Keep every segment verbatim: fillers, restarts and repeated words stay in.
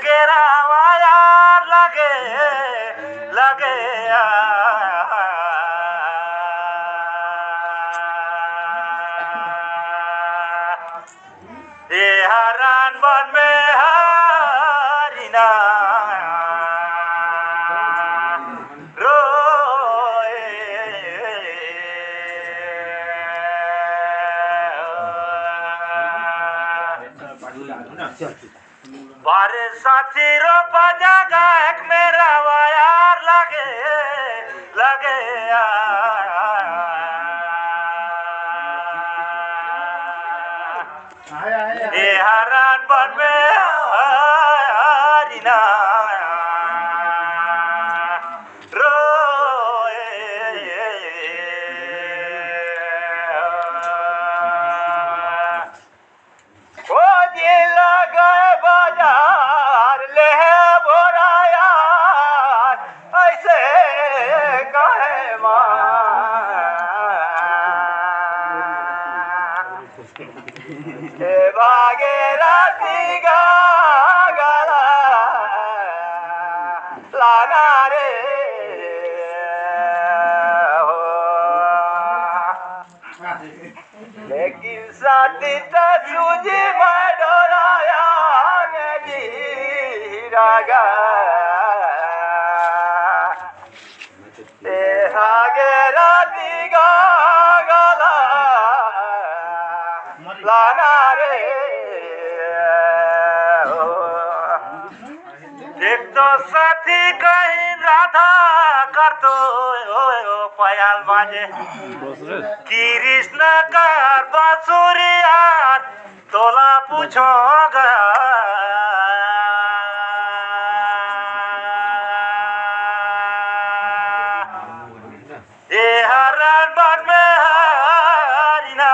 गेरावा यार लगे, लगे आ। ए हरान बन में हरिना रोए। बारे साथी रो पजागा एक मेरा वायार लगे, लगे आ। ए हरान बन में हरिना रोए। खोजी लगे बाजार ले बोराया, ऐसे कहे माँ। ए भागे राती गा गला लाना रे हो। लेकिन साथी त सूझी मैं डोराया ने जी रागा। ए हागे राती गा गला लाना रे ओ। एक तो साथी कहीं राधा कर तो ओ, ओ, पयाल बाजे। कृष्ण कर बांसुरी यार तोला पूछो गा। ए हरान बन में हरिना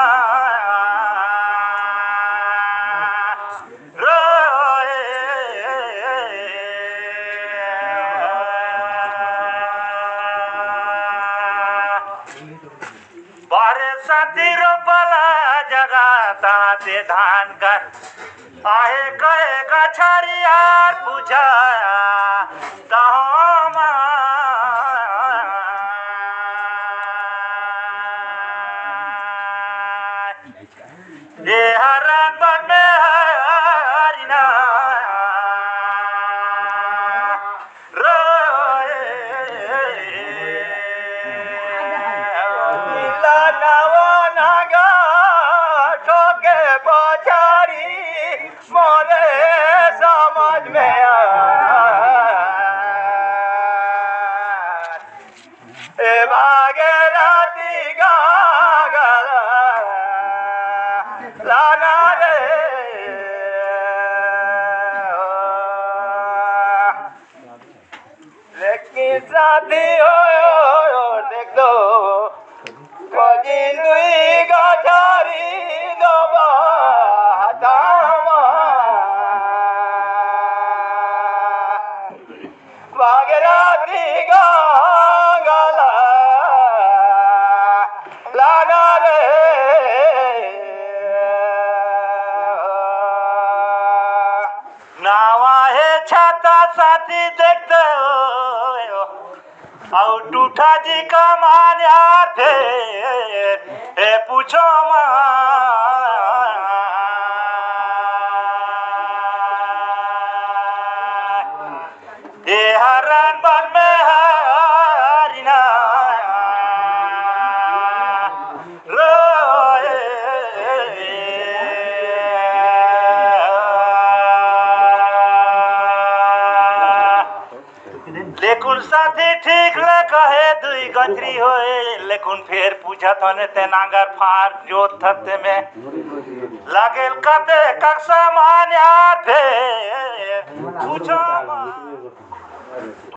रोए। बारे साथी रोपला जगा ताते धान कर आहे कहे कछारी यार पूछा तहमा। ए हरान बन में हरिना रोए। मिला नवा नागा ठोके बजारी मोरे समझ में आ। ए भागे राती गा गला लाना रे ओ। लेकिन साथी हो, हो, हो, देख दो, खोजी दुई गो झारी दो बातामा। भागराती गांगला लाना रे। नावा हे छाता साथी देखते हो, और टूठा जी का मान यार थे, ए पूछो मा। ए हरान बन में हरिना रोए। लेकुन साथी ठीक ले कहे दुई गजरी होए, लेकुन फेर पूछत हने ते नांगर फार जोत थते में लागेल कते कक सामान यार फेर पूछो मा।